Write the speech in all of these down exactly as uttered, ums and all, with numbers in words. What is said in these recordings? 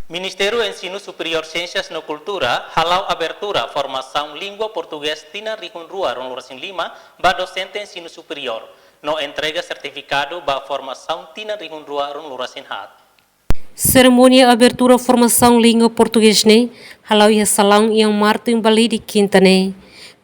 Ministériu Ensinu Superiór, Siénsias no Kultura hala'o abertura formasaun língua portugés tinan rihun rua ruanulu-resin-lima ba dosente ensinu superiór, no entrega sertifikadu ba formasaun tinan rihun rua ruanulu-resin-haat. Serimónia abertura formasaun língua portugés ne'e hala'o iha salaun Ian Martin Balide, kinta ne'e.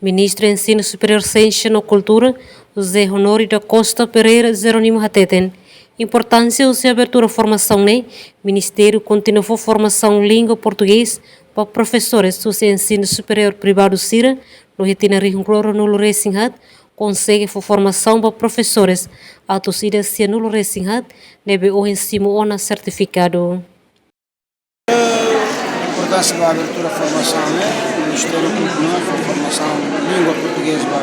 Ministru Ensinu Superiór, Siénsia no Kultura, José Honório da Costa Pereira Jerónimo, hateten importánsia husi abertura formasaun ne'e, ministériu kontinua fó formasaun língua portugés ba profesores husi ensinu superiór privadu sira, no iha tinan rihun rua ruanulu-resin-haat konsege fó formasaun ba profesores atus ida sianulu-resin-haat, ne'ebé ohin simu ona sertifikadu. Importánsia ba abertura formasaun ne'e, ministériu kontinua fó formasaun língua portugés ba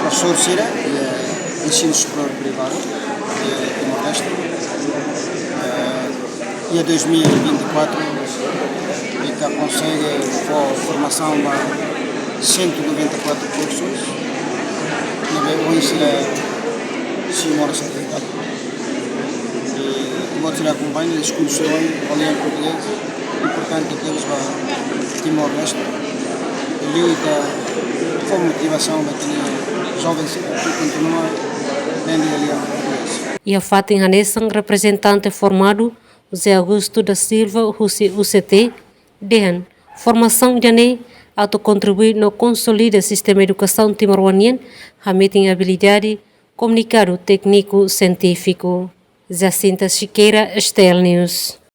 profesór sira iha ensinu superiór privadu iha Timor-Leste. Eh, iha dois mil e vinte e quatro, ita konsege fó formasaun ba cento e noventa e quatro profesores, ne'ebé ohin sira simu ona sertifikadu. I Timor sira akompaña, diskute sobre o Aliança Portuguesa, importante tebes ba Timor-Leste. I liu ita fó motivasaun ba ita-nia joven sira atu kontinua dentro da Aliança Portuguesa. Iha fatin hanesan, reprezentante formadu, José Augusto da Silva, husi U C T, dehan formasaun ida-ne'e atu kontribui no konsolida sistema edukasaun timoroan nian, hametin abilidade komunikadu tékniku sientífiku. Jacinta Siqueira, S T L News.